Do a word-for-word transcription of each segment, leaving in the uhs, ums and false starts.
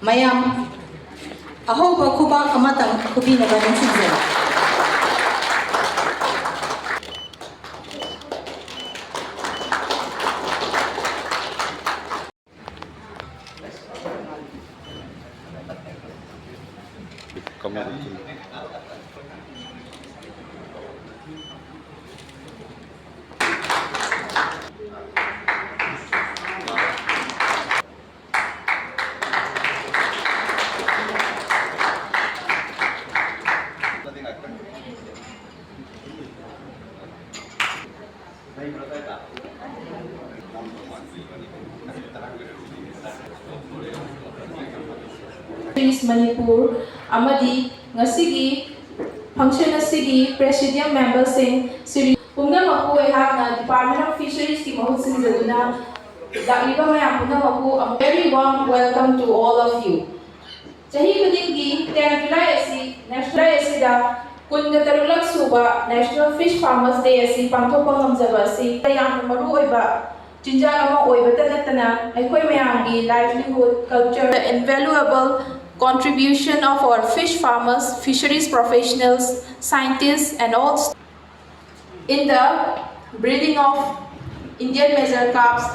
ꯃꯌꯥꯝ ꯑꯍꯧꯕ ꯈꯨꯕꯥꯛ ꯑꯃꯇꯪ ꯈꯨꯕꯤꯅꯕ ꯅꯤꯡꯁꯤꯡꯖꯔꯤ꯫ Miss Manipur ꯑꯃꯗꯤ ꯉꯁꯤꯒꯤ function ꯑꯁꯤꯒꯤ presidium memberꯁꯤꯡ, ꯁꯤꯔꯤ ꯄꯨꯝꯅꯃꯛꯄꯨ ꯑꯩꯍꯥꯛꯅ Department of Fisheriesꯀꯤ ꯃꯍꯨꯠ ꯁꯤꯟꯖꯗꯨꯅ ꯂꯥꯛꯂꯤꯕ ꯃꯌꯥꯝ ꯄꯨꯝꯅꯃꯛꯄꯨ a very warm welcome to all of you. ꯆꯍꯤ ꯈꯨꯗꯤꯡꯒꯤ ten July ꯑꯁꯤ National ꯑꯁꯤꯗ ꯀꯨꯟꯒ ꯇꯔꯨꯛꯂꯛ ꯁꯨꯕ National Fish Farmers Day ꯑꯁꯤ ꯄꯥꯡꯊꯣꯛꯄ ꯉꯝꯖꯕ ꯑꯁꯤ ꯌꯥꯝꯅ ꯃꯔꯨ ꯑꯣꯏꯕ ꯆꯤꯟꯖꯥꯛ ꯑꯃ ꯑꯣꯏꯕꯇ ꯅꯠꯇꯅ ꯑꯩꯈꯣꯏ ꯃꯌꯥꯝꯒꯤ livelihood, culture, the invaluable contribution of our fish farmers, fisheries professionals, scientists and all in the breeding of Indian major carps,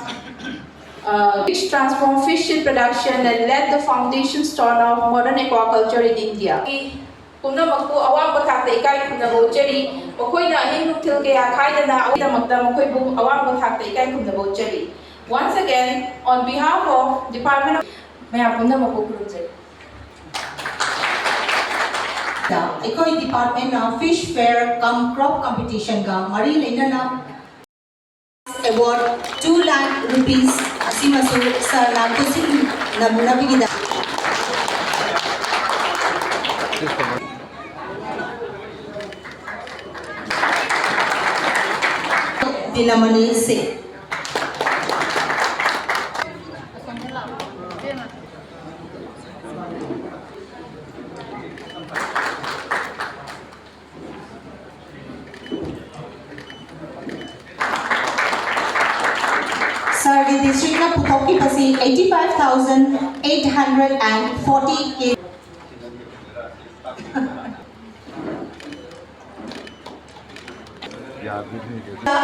uh, which transform fish in production and led the foundation stone of modern aquaculture in India. ꯄꯨꯝꯅꯃꯛꯄꯨ ꯑꯋꯥꯡꯕ ꯊꯥꯛꯇ ꯏꯀꯥꯏ ꯈꯨꯝꯅꯕ ꯎꯠꯆꯔꯤ꯫ ꯃꯈꯣꯏꯅ ꯑꯍꯤꯡ ꯅꯨꯡꯊꯤꯜ ꯀꯌꯥ ꯈꯥꯏꯗꯅ ꯑꯩꯒꯤꯗꯃꯛꯇ ꯃꯈꯣꯏꯕꯨ ꯑꯋꯥꯡꯕ ꯊꯥꯛꯇ ꯏꯀꯥꯏ ꯈꯨꯝꯅꯕ ꯎꯠꯆꯔꯤ꯫ Once again, on behalf of Department of ꯃꯌꯥꯝ ꯄꯨꯝꯅꯃꯛꯄꯨ ꯈꯨꯔꯨꯝꯖꯔꯤ꯫ ꯑꯩꯈꯣꯏ departmentꯅ Fish Fair cum Crop Competitionꯒ ꯃꯔꯤ ꯂꯩꯅꯅ award two lakh rupees ꯑꯁꯤꯃꯁꯨ sirꯅ ꯈꯨꯠꯁꯤꯟꯅꯕꯤꯒꯤꯗ ꯇꯤꯂꯃꯅꯤ ꯁꯤꯡ꯫ Sirꯒꯤ Districtꯅ ꯄꯨꯊꯣꯛꯈꯤꯕꯁꯤ eighty five thousand eight hundred and forty K.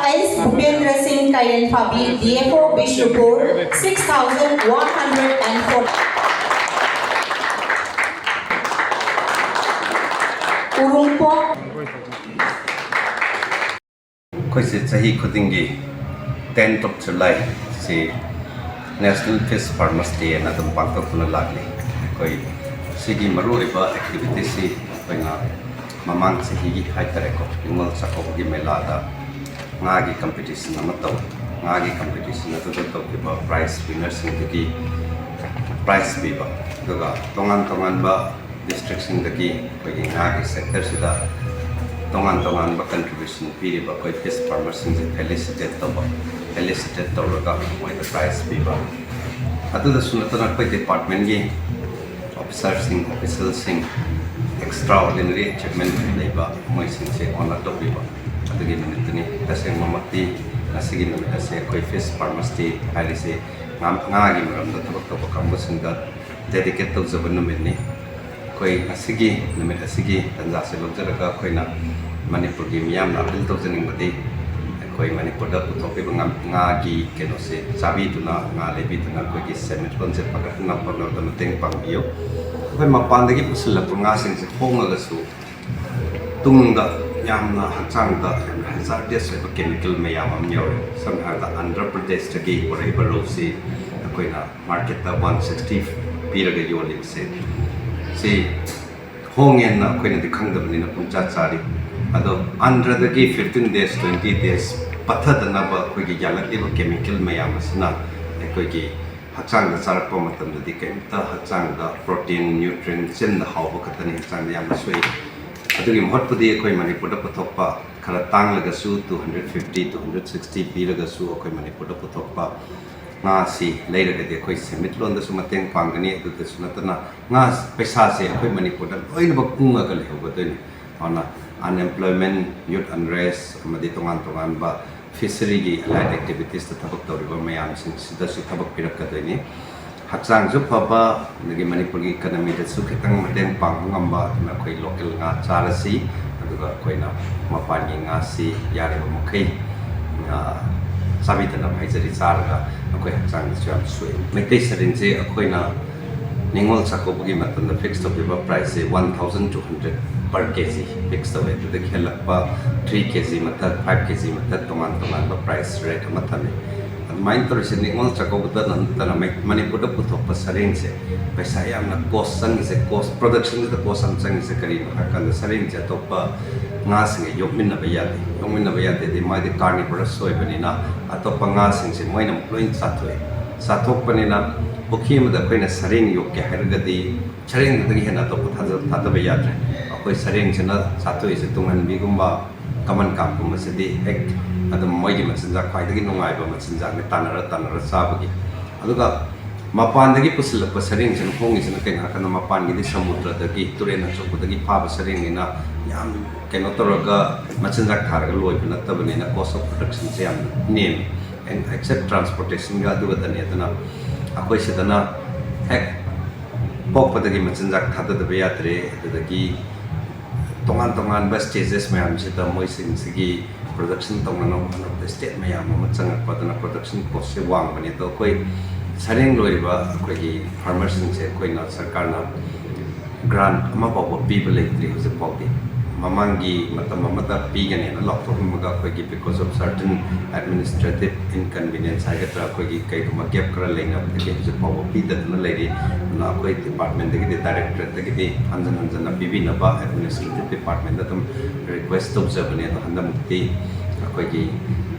S Bhupendra Singh Kairenphabi, D F O Bishnupur, six thousand one hundred and forty. ꯎꯔꯨꯝꯄꯣꯛ꯫ ꯑꯩꯈꯣꯏꯁꯦ ꯆꯍꯤ ꯈꯨꯗꯤꯡꯒꯤ tenth of July ꯁꯤ National Fish Farmers Day ꯑꯅ ꯑꯗꯨꯝ ꯄꯥꯡꯊꯣꯛꯇꯨꯅ ꯂꯥꯛꯂꯤ꯫ ꯑꯩꯈꯣꯏ ꯁꯤꯒꯤ ꯃꯔꯨꯑꯣꯏꯕ activity ꯁꯤ ꯑꯩꯈꯣꯏꯅ ꯃꯃꯥꯡ ꯆꯍꯤꯒꯤ ꯍꯥꯏꯇꯥꯔꯦꯀꯣ, ꯅꯤꯉꯣꯜ ꯆꯥꯛꯀꯧꯕꯒꯤ ꯃꯦꯂꯥꯗ ꯉꯥꯒꯤ competition ꯑꯃ ꯇꯧ꯫ ꯉꯥꯒꯤ competition ꯑꯗꯨꯗ ꯇꯧꯈꯤꯕ prize winner ꯁꯤꯡꯗꯨꯒꯤ prize ꯄꯤꯕ, ꯑꯗꯨꯒ ꯇꯣꯉꯥꯟ ꯇꯣꯉꯥꯟꯕ district ꯁꯤꯡꯗꯒꯤ ꯑꯩꯈꯣꯏꯒꯤ ꯉꯥꯒꯤ sector ꯁꯤꯗ ꯇꯣꯉꯥꯟ ꯇꯣꯉꯥꯟꯕ contribution ꯄꯤꯔꯤꯕ ꯑꯩꯈꯣꯏ fish farmer ꯁꯤꯡꯁꯦ felicitate ꯇꯧꯕ, felicitate ꯇꯧꯔꯒ ꯃꯣꯏꯗ prize ꯄꯤꯕ꯫ ꯑꯗꯨꯗꯁꯨ ꯅꯠꯇꯅ ꯑꯩꯈꯣꯏ department ꯀꯤ officer ꯁꯤꯡ, official ꯁꯤꯡ, extraordinary achievement ꯂꯩꯕ ꯃꯣꯏꯁꯤꯡꯁꯦ honour ꯇꯧꯕꯤꯕ ꯑꯗꯨꯒꯤ ꯅꯨꯃꯤꯠꯇꯨꯅꯤ꯫ ꯇꯁꯦꯡꯕꯃꯛꯇꯤ ꯉꯁꯤꯒꯤ ꯅꯨꯃꯤꯠ ꯑꯁꯦ ꯑꯩꯈꯣꯏ Fish Farmers Day ꯍꯥꯏꯔꯤꯁꯦ ꯉꯥ-, ꯉꯥꯒꯤ ꯃꯔꯝꯗ ꯊꯕꯛ ꯇꯧꯕ ꯀꯥꯡꯕꯨꯁꯤꯡꯗ dedicate ꯇꯧꯖꯕ ꯅꯨꯃꯤꯠꯅꯤ꯫ ꯑꯩꯈꯣꯏ ꯉꯁꯤꯒꯤ ꯅꯨꯃꯤꯠ ꯑꯁꯤꯒꯤ ꯇꯥꯟꯖꯥꯁꯦ ꯂꯧꯖꯔꯒ ꯑꯩꯈꯣꯏꯅ ꯃꯅꯤꯄꯨꯔꯒꯤ ꯃꯤꯌꯥꯝꯅ appeal ꯇꯧꯖꯅꯤꯡꯕꯗꯤ, ꯑꯩꯈꯣꯏ ꯃꯅꯤꯄꯨꯔꯗ ꯄꯨꯊꯣꯛꯂꯤꯕ ꯉꯥ-, ꯉꯥꯒꯤ ꯀꯩꯅꯣꯁꯦ ꯆꯥꯕꯤꯗꯨꯅ, ꯉꯥ ꯂꯩꯕꯤꯗꯨꯅ ꯑꯩꯈꯣꯏꯒꯤ ꯁꯦꯟꯃꯤꯠꯂꯣꯟꯁꯦ ꯐꯒꯠꯅꯕ ꯍꯣꯠꯅꯕꯗ ꯃꯇꯦꯡ ꯄꯥꯡꯕꯤꯌꯨ꯫ ꯑꯩꯈꯣꯏ ꯃꯄꯥꯟꯗꯒꯤ ꯄꯨꯁꯤꯜꯂꯛꯄ ꯉꯥꯁꯤꯡꯁꯦ ꯍꯣꯡꯉꯒꯁꯨ ꯇꯨꯡꯗ ꯌꯥꯝꯅ ꯍꯛꯆꯥꯡꯗ ꯌꯥꯝꯅ hazardous ꯑꯣꯏꯕ chemical ꯃꯌꯥꯝ ꯑꯃ ꯌꯥꯎꯔꯦ꯫ ꯁꯝꯅ ꯍꯥꯏꯔꯕꯗ ꯑꯟꯙ꯭ꯔ ꯄ꯭ꯔꯗꯦꯁꯇꯒꯤ ꯄꯨꯔꯛꯏꯕ ꯔꯧꯁꯤ ꯑꯩꯈꯣꯏꯅ market ꯇ one sixty ꯄꯤꯔꯒ ꯌꯣꯜꯂꯤꯕꯁꯦ, ꯁꯤ ꯍꯣꯡꯉꯦꯅ ꯑꯩꯈꯣꯏꯅꯗꯤ ꯈꯪꯗꯕꯅꯤꯅ ꯄꯨꯡꯆꯥ ꯆꯥꯔꯤ꯫ ꯑꯗꯣ ꯑꯟꯙ꯭ꯔꯗꯒꯤ fifteen days, twenty days ꯄꯠꯊꯗꯅꯕ ꯑꯩꯈꯣꯏꯒꯤ ꯌꯥꯜꯂꯛꯂꯤꯕ chemical ꯃꯌꯥꯝ ꯑꯁꯤꯅ ꯑꯩꯈꯣꯏꯒꯤ ꯍꯛꯆꯥꯡꯗ ꯆꯥꯔꯛꯄ ꯃꯇꯝꯗꯗꯤ ꯀꯔꯤꯝꯇ ꯍꯛꯆꯥꯡꯗ protein, nutrient, ꯆꯤꯟꯗ ꯍꯥꯎꯕ ꯈꯛꯇꯅꯤ, ꯍꯛꯆꯥꯡꯗ ꯌꯥꯝꯅ ꯁꯣꯛꯏ꯫ ꯑꯗꯨꯒꯤ ꯃꯍꯨꯠꯄꯨꯗꯤ ꯑꯩꯈꯣꯏ ꯃꯅꯤꯄꯨꯔꯗ ꯄꯨꯊꯣꯛꯄ ꯈꯔ ꯇꯥꯡꯂꯒꯁꯨ, two hundred fifty, two hundred sixty ꯄꯤꯔꯒꯁꯨ ꯑꯩꯈꯣꯏ ꯃꯅꯤꯄꯨꯔꯗ ꯄꯨꯊꯣꯛꯄ ꯉꯥꯁꯤ ꯂꯩꯔꯒꯗꯤ ꯑꯩꯈꯣꯏ ꯁꯦꯟꯃꯤꯠꯂꯣꯟꯗꯁꯨ ꯃꯇꯦꯡ ꯄꯥꯡꯒꯅꯤ꯫ ꯑꯗꯨꯗꯁꯨ ꯅꯠꯇꯅ ꯉꯥ ꯄꯩꯁꯥꯁꯦ ꯑꯩꯈꯣꯏ ꯃꯅꯤꯄꯨꯔꯗ ꯂꯣꯏꯅꯃꯛ ꯀꯨꯡꯉꯒ ꯂꯩꯍꯧꯒꯗꯣꯏꯅꯤ꯫ ꯑꯗꯨꯅ unemployment, youth unrest ꯑꯃꯗꯤ ꯇꯣꯉꯥꯟ ꯇꯣꯉꯥꯟꯕ ꯐꯤꯁꯔꯤꯒꯤ ꯑꯦꯂꯥꯏꯠ ꯑꯦꯛꯇꯤꯚꯤꯇꯤꯁꯇ ꯊꯕꯛ ꯇꯧꯔꯤꯕ ꯃꯌꯥꯝꯁꯤꯡꯁꯤꯗꯁꯨ ꯊꯕꯛ ꯄꯤꯔꯛꯀꯗꯣꯏꯅꯤ꯫ ꯍꯛꯆꯥꯡꯁꯨ ꯐꯕ, ꯑꯗꯒꯤ ꯃꯅꯤꯄꯨꯔꯒꯤ ꯏꯀꯅꯃꯤꯗꯁꯨ ꯈꯤꯇꯪ ꯃꯇꯦꯡ ꯄꯥꯡꯕ ꯉꯝꯕ, ꯑꯗꯨꯅ ꯑꯩꯈꯣꯏ ꯂꯣꯀꯦꯜ ꯉꯥ ꯆꯥꯔꯁꯤ꯫ ꯑꯗꯨꯒ ꯑꯩꯈꯣꯏꯅ ꯃꯄꯥꯟꯒꯤ ꯉꯥꯁꯤ ꯌꯥꯔꯤꯕ ꯃꯈꯩ, ꯑ, ꯆꯥꯕꯤꯗꯅꯕ ꯍꯥꯏꯖꯔꯤ꯫ ꯆꯥꯔꯒ ꯑꯩꯈꯣꯏ ꯍꯛꯆꯥꯡꯗꯁꯨ ꯌꯥꯝ ꯁꯣꯛꯏ꯫ ꯃꯩꯇꯩ ꯁꯔꯦꯡꯁꯦ ꯑꯩꯈꯣꯏꯅ ꯅꯤꯉꯣꯜ ꯆꯥꯛꯀꯧꯕꯒꯤ ꯃꯇꯝꯗ ꯐꯤꯛꯁ ꯇꯧꯈꯤꯕ ꯄ꯭ꯔꯥꯏꯁꯁꯦ one thousand two hundred per K G fix ꯇꯧꯋꯦ꯫ ꯑꯗꯨꯗꯒꯤ ꯍꯦꯜꯂꯛꯄ ꯊ꯭ꯔꯤ ꯀꯦ ꯖꯤ ꯃꯊꯛ, ꯐꯥꯏꯚ ꯀꯦ ꯖꯤ ꯃꯊꯛ, ꯇꯣꯉꯥꯟ ꯇꯣꯉꯥꯟꯕ ꯄ꯭ꯔꯥꯏꯁ ꯔꯦꯠ ꯑꯃ ꯊꯝꯃꯤ꯫ ꯑꯗꯨꯃꯥꯏꯅ ꯇꯧꯔꯤꯁꯦ ꯅꯤꯉꯣꯜ ꯆꯥꯛꯀꯧꯕꯗ ꯅꯠꯇꯅ ꯃꯩ-, ꯃꯅꯤꯄꯨꯔꯗ ꯄꯨꯊꯣꯛꯄ ꯁꯔꯦꯡꯁꯦ ꯄꯩꯁꯥ ꯌꯥꯝꯅ ꯀꯣꯁ ꯆꯪꯉꯤꯁꯦ, ꯀꯣꯁ, ꯄ꯭ꯔꯗꯛꯁꯟꯁꯤꯗ ꯀꯣꯁ ꯌꯥꯝ ꯆꯪꯉꯤꯁꯦ ꯀꯔꯤꯅꯣ ꯍꯥꯏ ꯀꯥꯟꯗ, ꯁꯔꯦꯡꯁꯦ ꯑꯇꯣꯞꯄ ꯉꯥꯁꯤꯡꯒ ꯌꯣꯛꯃꯤꯟꯅꯕ ꯌꯥꯗꯦ꯫ ꯌꯣꯛꯃꯤꯟꯅꯕ ꯌꯥꯗꯦꯗꯤ ꯃꯥꯗꯤ ꯀꯥꯔꯅꯤꯚꯣꯔꯁ ꯑꯣꯏꯕꯅꯤꯅ ꯑꯇꯣꯞꯄ ꯉꯥꯁꯤꯡꯁꯦ ꯃꯣꯏꯅ ꯑꯃꯨꯛ ꯂꯣꯏ ꯆꯥꯊꯣꯛꯑꯦ꯫ ꯆꯥꯊꯣꯛꯄꯅꯤꯅ ꯄꯨꯈ꯭ꯔꯤ ꯑꯃꯗ ꯑꯩꯈꯣꯏꯅ ꯁꯔꯦꯡ ꯌꯣꯛꯀꯦ ꯍꯥꯏꯔꯒꯗꯤ ꯁꯔꯦꯡꯗꯨꯗꯒꯤ ꯍꯦꯟꯅ ꯑꯇꯣꯞꯄ ꯊꯥꯗ-, ꯊꯥꯗꯕ ꯌꯥꯗ꯭ꯔꯦ꯫ ꯑꯩꯈꯣꯏ ꯁꯔꯦꯡꯁꯤꯅ ꯆꯥꯊꯣꯛꯏꯁꯦ ꯇꯨꯡꯍꯟꯕꯤꯒꯨꯝꯕ, ꯀꯃꯟ ꯀꯥꯞꯀꯨꯝꯕꯁꯤꯗꯤ ꯍꯦꯛ ꯑꯗꯨꯝ ꯃꯣꯏꯒꯤ ꯃꯆꯤꯟꯖꯥꯛ, ꯈ꯭ꯋꯥꯏꯗꯒꯤ ꯅꯨꯡꯉꯥꯏꯕ ꯃꯆꯤꯟꯖꯥꯛꯅꯤ, ꯇꯥꯟꯅꯔ ꯇꯥꯟꯅꯔ ꯆꯥꯕꯒꯤ꯫ ꯑꯗꯨꯒ ꯃꯄꯥꯟꯗꯒꯤ ꯄꯨꯁꯤꯜꯂꯛꯄ ꯁꯔꯦꯡꯁꯤꯅ ꯍꯣꯡꯉꯤꯁꯤꯅ ꯀꯩꯅꯣ ꯍꯥꯏꯔꯀꯥꯟꯗ, ꯃꯄꯥꯟꯒꯤꯗꯤ ꯁꯃꯨꯗ꯭ꯔꯗꯒꯤ, ꯇꯨꯔꯦꯟ ꯑꯆꯧꯕꯗꯒꯤ ꯐꯥꯕ ꯁꯔꯦꯡꯅꯤꯅ ꯌꯥꯝ ꯀꯩꯅꯣ ꯇꯧꯔꯒ ꯃꯆꯤꯟꯖꯥꯛ ꯊꯥꯔꯒ ꯂꯣꯏꯕ ꯅꯠꯇꯕꯅꯤꯅ cost of production ꯁꯦ ꯌꯥꯝꯅ ꯅꯦꯝꯃꯤ꯫ And except transportation ꯒ ꯑꯗꯨꯒꯗꯅꯤ꯫ ꯑꯗꯨꯅ ꯑꯩꯈꯣꯏ ꯁꯤꯗꯅ ꯍꯦꯛ ꯄꯣꯛꯄꯗꯒꯤ ꯃꯆꯤꯟꯖꯥꯛ ꯊꯥꯗꯗꯕ ꯌꯥꯗ꯭ꯔꯦ꯫ ꯑꯗꯨꯗꯒꯤ ꯇꯣꯉꯥꯟ ꯇꯣꯉꯥꯟꯕ stages ꯃꯌꯥꯝꯁꯤꯗ ꯃꯣꯏꯁꯤꯡꯁꯤꯒꯤ production ꯇꯧꯅꯅꯕ ꯍꯣꯠꯅꯕꯗ state ꯃꯌꯥꯝ ꯑꯃ ꯆꯪꯉꯛꯄ, ꯑꯗꯨꯅ production cost ꯁꯦ ꯋꯥꯡꯕꯅꯤ꯫ ꯑꯗꯣ ꯑꯩꯈꯣꯏ ꯁꯔꯦꯡ ꯂꯣꯏꯔꯤꯕ ꯑꯩꯈꯣꯏꯒꯤ farmer ꯁꯤꯡꯁꯦ ꯑꯩꯈꯣꯏꯅ ꯁꯔꯀꯥꯔꯅ grant ꯑꯃ ꯐꯥꯎꯕ ꯄꯤꯕ ꯂꯩꯇ꯭ꯔꯤ ꯍꯧꯖꯤꯛ ꯐꯥꯎꯗꯤ꯫ ꯃꯃꯥꯡꯒꯤ ꯃꯇꯝ ꯑꯃꯗ ꯄꯤꯒꯅꯦꯅ ꯂꯥꯎꯊꯣꯛꯂꯝꯃꯒ ꯑꯩꯈꯣꯏꯒꯤ because of certain administrative inconvenience ꯍꯥꯏꯒꯗ꯭ꯔꯥ, ꯑꯩꯈꯣꯏꯒꯤ ꯀꯩꯒꯨꯝꯕ gap ꯈꯔ ꯂꯩꯅꯕꯗꯒꯤ ꯍꯧꯖꯤꯛ ꯐꯥꯎꯕ ꯄꯤꯗꯗꯨꯅ ꯂꯩꯔꯤ꯫ ꯑꯗꯨꯅ ꯑꯩꯈꯣꯏ department ꯇꯒꯤꯗꯤ, directorate ꯇꯒꯤꯗꯤ ꯍꯟꯖꯟ ꯍꯟꯖꯟꯅ ꯄꯤꯕꯤꯅꯕ administrative department ꯇ ꯑꯗꯨꯝ request ꯇꯧꯖꯕꯅꯦ꯫ ꯑꯗꯣ ꯍꯟꯗꯛꯃꯨꯛꯇꯤ ꯑꯩꯈꯣꯏꯒꯤ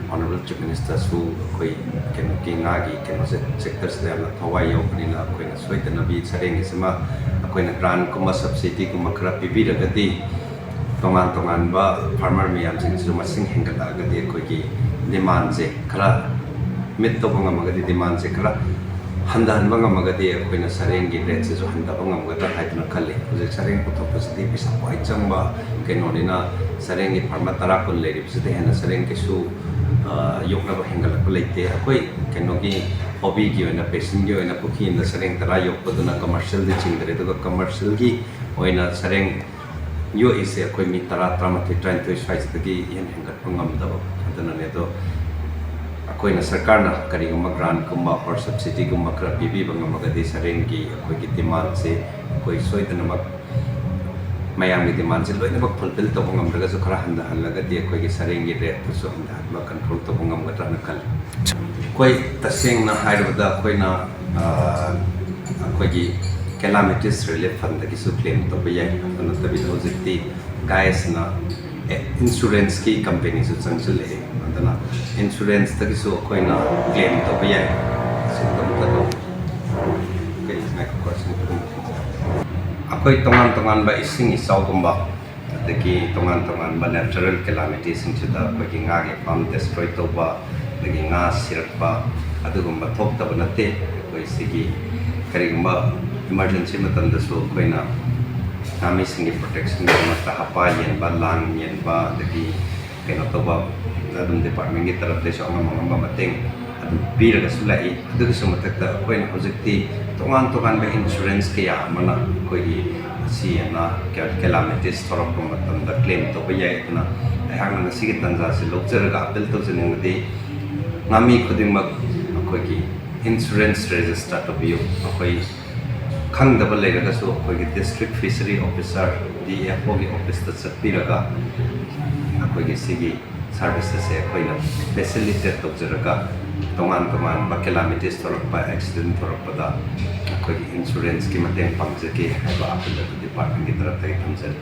Honourable Chief Minister ꯁꯨ ꯑꯩꯈꯣꯏ ꯀꯩꯅꯣꯒꯤ ꯉꯥꯒꯤ ꯀꯩꯅꯣꯁꯦ, sector ꯁꯤꯗ ꯌꯥꯝꯅ ꯊꯋꯥꯏ ꯌꯥꯎꯕꯅꯤꯅ ꯑꯩꯈꯣꯏꯅ ꯁꯣꯏꯗꯅꯕꯤ ꯁꯔꯦꯡꯒꯤꯁꯤꯃ ꯑꯩꯈꯣꯏꯅ grant ꯀꯨꯝꯕ subsidy ꯒꯨꯝꯕ ꯈꯔ ꯄꯤꯕꯤꯔꯒꯗꯤ ꯇꯣꯉꯥꯟ ꯇꯣꯉꯥꯟꯕ farmer ꯃꯌꯥꯝꯁꯤꯡꯁꯤꯁꯨ ꯃꯁꯤꯡ ꯍꯦꯟꯒꯠꯂꯛꯑꯒꯗꯤ ꯑꯩꯈꯣꯏꯒꯤ demand ꯁꯦ ꯈꯔ meet ꯇꯧꯕ ꯉꯝꯃꯒꯗꯤ, demand ꯁꯦ ꯈꯔ ꯍꯟꯊꯍꯟꯕ ꯉꯝꯃꯒꯗꯤ ꯑꯩꯈꯣꯏꯅ ꯁꯔꯦꯡꯒꯤ rate ꯁꯤꯁꯨ ꯍꯟꯊꯕ ꯉꯝꯒꯗ꯭ꯔꯥ ꯍꯥꯏꯗꯨꯅ ꯈꯜꯂꯤ꯫ ꯍꯧꯖꯤꯛ ꯁꯔꯦꯡ ꯄꯨꯊꯣꯛꯄꯁꯤꯗꯤ ꯄꯩꯁꯥ ꯈ꯭ꯋꯥꯏ ꯆꯪꯕ ꯀꯩꯅꯣꯅꯤꯅ ꯁꯔꯦꯡꯒꯤ farmer ꯇꯔꯥ ꯀꯨꯟ ꯂꯩꯔꯤꯕꯁꯤꯗ ꯍꯦꯟꯅ ꯁꯔꯦꯡ ꯀꯩꯁꯨ ꯑ, ꯌꯣꯛꯅꯕ ꯍꯦꯟꯒꯠꯂꯛꯄ ꯂꯩꯇꯦ꯫ ꯑꯩꯈꯣꯏ ꯀꯩꯅꯣꯒꯤ ꯍꯣꯕꯤꯒꯤ ꯑꯣꯏꯅ, ꯄꯦꯁꯟꯒꯤ ꯑꯣꯏꯅ ꯄꯨꯈ꯭ꯔꯤ ꯑꯃꯗ ꯁꯔꯦꯡ ꯇꯔꯥ ꯌꯣꯛꯄꯗꯨꯅ ꯀꯃꯔꯁꯤꯌꯦꯜꯗꯤ ꯆꯤꯡꯗ꯭ꯔꯦ, ꯑꯗꯨꯒ ꯀꯃꯔꯁꯤꯌꯦꯜꯒꯤ ꯑꯣꯏꯅ ꯁꯔꯦꯡ ꯌꯣꯛꯏꯁꯦ ꯑꯩꯈꯣꯏ ꯃꯤ ꯇꯔꯥ, ꯇꯔꯥꯃꯥꯊꯣꯏ, ꯇꯔꯥꯅꯤꯊꯣꯏ ꯁ꯭ꯋꯥꯏꯁꯤꯗꯒꯤ ꯍꯦꯟꯅ ꯍꯦꯟꯒꯠꯄ ꯉꯝꯗꯕ꯫ ꯑꯗꯨꯅꯅꯦ꯫ ꯑꯗꯣ ꯑꯩꯈꯣꯏꯅ ꯁꯔꯀꯥꯔꯅ ꯀꯔꯤꯒꯨꯝꯕ ꯒ꯭ꯔꯥꯟꯠꯀꯨꯝꯕ ꯑꯣꯔ ꯁꯕꯁꯤꯗꯤꯒꯨꯝꯕ ꯈꯔ ꯄꯤꯕꯤꯕ ꯉꯝꯃꯒꯗꯤ ꯁꯔꯦꯡꯒꯤ ꯑꯩꯈꯣꯏꯒꯤ ꯗꯤꯃꯥꯟꯁꯦ ꯑꯩꯈꯣꯏ ꯁꯣꯏꯗꯅꯃꯛ ꯃꯌꯥꯝꯒꯤ ꯗꯤꯃꯥꯟꯁꯦ ꯂꯣꯏꯅꯃꯛ ꯐꯨꯜꯐꯤꯜ ꯇꯧꯕ ꯉꯝꯗ꯭ꯔꯒꯁꯨ ꯈꯔ ꯍꯟꯊꯍꯜꯂꯒꯗꯤ ꯑꯩꯈꯣꯏꯒꯤ ꯁꯔꯦꯡꯒꯤ ꯔꯦꯠꯇꯨꯁꯨ ꯍꯟꯊꯍꯟꯕ, ꯀꯟꯇ꯭ꯔꯣꯜ ꯇꯧꯕ ꯉꯝꯒꯗ꯭ꯔꯥꯅ ꯈꯜꯂꯤ꯫ ꯑꯩꯈꯣꯏ ꯇꯁꯦꯡꯅ ꯍꯥꯏꯔꯕꯗ ꯑꯩꯈꯣꯏꯅ, ꯑ, ꯑꯩꯈꯣꯏꯒꯤ ꯀꯦꯂꯥꯃꯤꯇꯤꯁ ꯔꯤꯂꯤꯐ ꯐꯟꯗꯒꯤꯁꯨ ꯀ꯭ꯂꯦꯝ ꯇꯧꯕ ꯌꯥꯏ꯫ ꯑꯗꯨ ꯅꯠꯇꯕꯤꯗ ꯍꯧꯖꯤꯛꯇꯤ ꯒꯥꯏꯁꯅ, ꯑꯦ, ꯏꯟꯁꯨꯔꯦꯟꯁꯀꯤ ꯀꯝꯄꯦꯅꯤꯁꯨ ꯆꯪꯁꯤꯜꯂꯛꯑꯦ꯫ ꯑꯗꯨꯅ ꯏꯟꯁꯨꯔꯦꯟꯁꯇꯒꯤꯁꯨ ꯑꯩꯈꯣꯏꯅ ꯀ꯭ꯂꯦꯝ ꯇꯧꯕ ꯌꯥꯏ꯫ ꯁꯤꯒꯤꯗꯃꯛꯇ ꯑꯗꯨꯝ ꯀꯩ ꯉꯥꯏꯈꯣꯀꯣ, ꯁꯤ ꯑꯗꯨꯝ ꯑꯩꯈꯣꯏ ꯇꯣꯉꯥꯟ ꯇꯣꯉꯥꯟꯕ ꯏꯁꯤꯡ ꯏꯆꯥꯎꯒꯨꯝꯕ, ꯑꯗꯒꯤ ꯇꯣꯉꯥꯟ ꯇꯣꯉꯥꯟꯕ ꯅꯦꯆꯔꯦꯜ ꯀꯦꯂꯥꯃꯤꯇꯤꯁꯤꯡꯁꯤꯗ ꯑꯩꯈꯣꯏꯒꯤ ꯉꯥꯒꯤ ꯐꯥꯔꯝ ꯗꯦꯁꯇ꯭ꯔꯣꯏ ꯇꯧꯕ, ꯑꯗꯒꯤ ꯉꯥ ꯁꯤꯔꯛꯄ, ꯑꯗꯨꯒꯨꯝꯕ ꯊꯣꯛꯇꯕ ꯅꯠꯇꯦ꯫ ꯑꯩꯈꯣꯏ ꯁꯤꯒꯤ ꯀꯔꯤꯒꯨꯝꯕ ꯏꯃꯥꯔꯖꯦꯟꯁꯤ ꯃꯇꯝꯗꯁꯨ ꯑꯩꯈꯣꯏꯅ ꯉꯥꯃꯤꯁꯤꯡꯒꯤ ꯄ꯭ꯔꯣꯇꯦꯛꯁꯟꯒꯤꯗꯃꯛꯇ ꯍꯄꯥ ꯌꯦꯟꯕ, ꯂꯥꯡ ꯌꯦꯟꯕ, ꯑꯗꯒꯤ ꯀꯩꯅꯣ ꯇꯧꯕ, ꯑꯗꯨꯝ ꯗꯤꯄꯥꯔꯠꯃꯦꯟꯒꯤ ꯇꯔꯞꯇꯩꯁꯨ ꯑꯉꯝ ꯑꯉꯝꯕ ꯃꯇꯦꯡ ꯑꯗꯨꯝ ꯄꯤꯔꯒꯁꯨ ꯂꯥꯛꯏ꯫ ꯑꯗꯨꯒꯤꯁꯨ ꯃꯊꯛꯇ ꯑꯩꯈꯣꯏꯅ ꯍꯧꯖꯤꯛꯇꯤ ꯇꯣꯉꯥꯟ ꯇꯣꯉꯥꯟꯕ ꯏꯟꯁꯨꯔꯦꯟꯁ ꯀꯌꯥ ꯑꯃꯅ ꯑꯩꯈꯣꯏꯒꯤ ꯑꯁꯤ ꯑꯅꯥ, ꯀꯦꯂꯥꯃꯤꯇꯤꯁ ꯊꯣꯔꯛꯄ ꯃꯇꯝꯗ ꯀ꯭ꯂꯦꯝ ꯇꯧꯕ ꯌꯥꯏ꯫ ꯑꯗꯨꯅ ꯑꯩꯍꯥꯛꯅ ꯉꯁꯤꯒꯤ ꯇꯥꯟꯖꯥꯁꯤ ꯂꯧꯖꯔꯒ ꯑꯄꯤꯜ ꯇꯧꯖꯅꯤꯡꯕꯗꯤ, ꯉꯥꯃꯤ ꯈꯨꯗꯤꯡꯃꯛ ꯑꯩꯈꯣꯏꯒꯤ ꯏꯟꯁꯨꯔꯦꯟꯁ ꯔꯦꯖꯤꯁꯇꯔ ꯇꯧꯕꯤꯌꯨ꯫ ꯑꯩꯈꯣꯏ ꯈꯪꯗꯕ ꯂꯩꯔꯒꯁꯨ ꯑꯩꯈꯣꯏꯒꯤ district fishery officer, D F ꯑꯣꯒꯤ ꯑꯣꯐꯤꯁꯇ ꯆꯠꯄꯤꯔꯒ ꯑꯩꯈꯣꯏꯒꯤ ꯁꯤꯒꯤ ꯁꯥꯔꯚꯤꯁ ꯑꯁꯦ ꯑꯩꯈꯣꯏꯅ ꯐꯦꯁꯤꯂꯤꯇꯦꯠ ꯇꯧꯖꯔꯒ, ꯇꯣꯉꯥꯟ ꯇꯣꯉꯥꯟꯕ ꯀꯦꯂꯥꯃꯤꯇꯤꯁ ꯊꯣꯔꯛꯄ, ꯑꯦꯛꯁꯤꯗꯦꯟ ꯊꯣꯔꯛꯄꯗ ꯑꯩꯈꯣꯏꯒꯤ ꯏꯟꯁꯨꯔꯦꯟꯁꯀꯤ ꯃꯇꯦꯡ ꯄꯥꯡꯖꯒꯦ ꯍꯥꯏꯕ ꯑꯄꯤꯜ ꯑꯗꯨ ꯗꯤꯄꯥꯔꯠꯃꯦꯟꯒꯤ ꯇꯔꯞꯇꯒꯤ ꯊꯝꯖꯔꯤ꯫